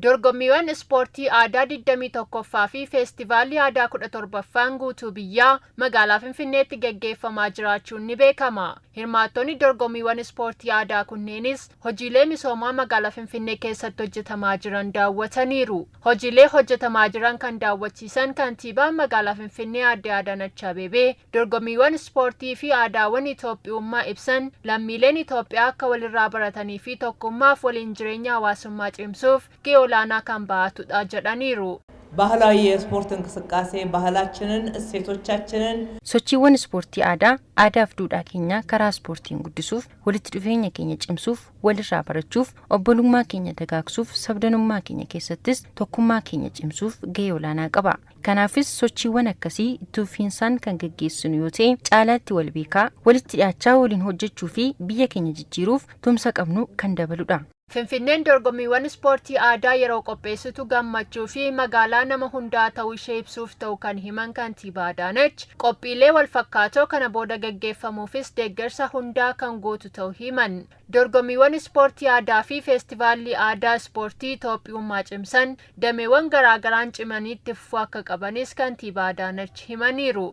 Dorgommiiwwan ispoortii aadaa 21ffaa fi feestivaalli aadaa 17ffaan guutuu biyyaa magaalaa Finfinneetti gaggeeffamaa jiraachuun ni beekama. Hirmaattonni dorgommiiwwan ispoortii aadaa kunneenis hojiilee misoomaa magaalaa Finfinnee keessatti hojjetamaa jiran daawwataniiru. Hojiilee hojjetamaa jiran kan daawwachiisan kantiibaan magaalaa Finfinnee Aadde Adaanach Abeebee, dorgommiiwwan ispoortii fi aadaawwan Itoophiyummaa ibsan lammiileen Itoophiyaa akka walirraa baratanii fi tokkummaaf waliin jireenya hawaasummaa cimsuuf gahee olaanaa kan bahatudha jedhaniiru. ባህላዊ የስፖርት እንቅስቃሴ ባህላችንን፣ እሴቶቻችንን Sochiiwwan ispoortii aadaa aadaaf duudhaa keenya karaa ispoortiin guddisuuf, walitti dhufeenya keenya cimsuuf, walirraa barachuuf, obbolummaa keenya dagaagsuuf, sabdanummaa keenya keessattis tokkummaa keenya cimsuuf gahee olaanaa qaba. Kanaafis sochiiwwan akkasii itti fufiinsaan kan gaggeessinu yoo ta'e, caalaatti wal beekaa, walitti dhiyaachaa waliin hojjechuu fi biyya keenya jijjiiruuf tumsa qabnu kan dabaludha. Finfinneen dorgommiiwwan ispoortii aadaa yeroo qopheessitu gammachuu fi magaalaa nama hundaa ta'uu ishee ibsuuf ta'u kan himan kantiibaa Adaanach, qophiilee walfakkaatoo kana booda gaggeeffamuufis deeggarsa hundaa kan gootu ta'u himan. Dorgommiiwwan ispoortii aadaa fi feestivaalli aadaa ispoortii Itoophiyummaa cimsan dameewwan garaagaraan cimanii itti fufuu akka qabanis kantiibaa Adaanach himaniiru.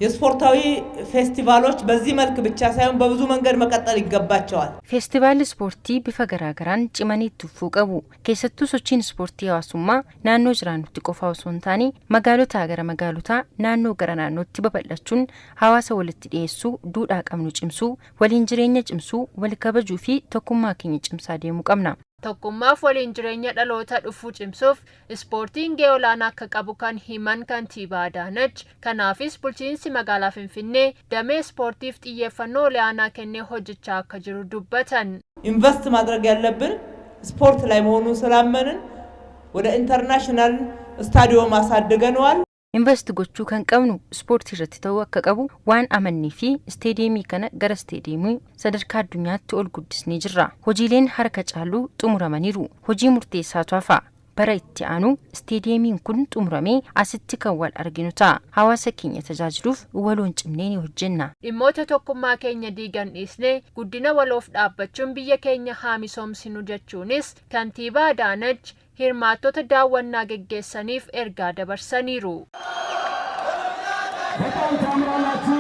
የስፖርታዊ ፌስቲቫሎች በዚህ መልክ ብቻ ሳይሆን በብዙ መንገድ መቀጠል ይገባቸዋል። Feestivaalli ispoortii bifa garaagaraan cimanii itti fufuu qabu. Keessattuu sochiin ispoortii hawaasummaa naannoo jiraannutti qofa osoo hin taane, magaalotaa gara magaalotaa, naannoo gara naannootti babal'achuun hawaasa walitti dhiyeessuu, duudhaa qabnu cimsuu, waliin jireenya cimsuu, wal kabajuu fi tokkummaa keenya cimsaa deemuu qabna. Tokkummaaf waliin jireenya dhaloota dhufuu cimsuuf ispoortiin gahee olaanaa akka qabu kan himan kantiibaa Adaanach, kanaafis bulchiinsi magaalaa Finfinnee damee ispoortiif xiyyeeffannoo olaanaa kennee hojjechaa akka jiru dubbatan. ኢንቨስት ማድረግ ያለብን ስፖርት ላይ መሆኑን ስላመንን ወደ ኢንተርናሽናል ስታዲዮም አሳድገነዋል። Invest gochuu kan qabnu ispoortii irratti ta'uu akka qabu waan amannee fi isteediyeemii kana gara isteediyeemii sadarkaa addunyaatti ol guddisnee jirra. Hojiileen harka caaluu xumuramaniiru. Hojii murteessaatu hafa. Bara itti aanu isteediyeemiin kun xumuramee asitti kan wal arginu ta'a. Hawaasa keenya tajaajiluuf waloon cimnee ni hojjenna. Dhimmoota tokkummaa keenya diigan dhiisnee guddina waloof dhaabbachuun biyya keenya haa misoomsinu jechuunis kantiibaa Adaanach hirmaattota daawwannaa geggeessaniif ergaa dabarsaniiru. በጣም ታምራላችሁ።